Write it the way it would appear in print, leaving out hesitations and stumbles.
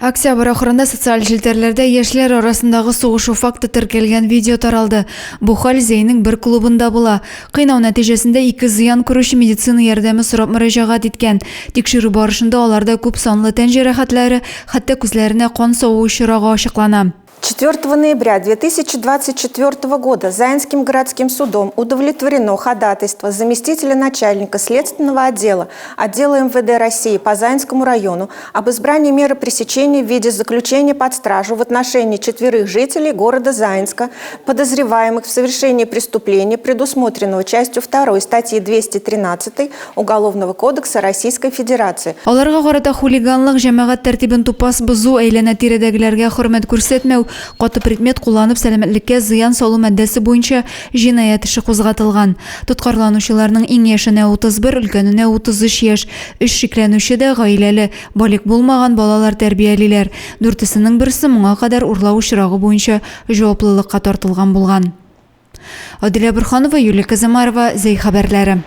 Октябрь ахырында социаль челтәрләрдә яшьләр арасындагы сугышу факты теркәлгән видео таралды. Бу хәл Зәйнең бер клубында була. Кыйнау нәтиҗәсендә ике зыян күрүче медицина ярдәме сорап мөрәҗәгать иткән. Тикшерү барышында аларда күп санлы тән җәрәхәтләре, хәтта күзләренә кан саву очрагы ачыклана. 4 ноября 2024 года Заинским городским судом удовлетворено ходатайство заместителя начальника следственного отдела отдела МВД России по Заинскому району об избрании меры пресечения в виде заключения под стражу в отношении четверых жителей города Заинска, подозреваемых в совершении преступления, предусмотренного частью 2 статьи 213 Уголовного кодекса Российской Федерации. Аларга карата хулиганлык, җәмәгать тәртибен тупас бозу, әйләнә-тирәдәгеләргә хөрмәт күрсәтмәү, каты предмет кулланып сәламәтлеккә зыян салу маддәсе буенча җинаять эше кузгатылган. Тоткарланучыларның иң яшенә 31, өлкәненә 33 яшь. Өч шикләнүче дә гаиләле, балигъ булмаган балалар тәрбиялиләр. Дүртесенең берсе моңа кадәр урлау очрагы буенча җаваплылыкка тартылган булган. Адилә Борһанова, Юлия Казамарова, Зәй хәбәрләре.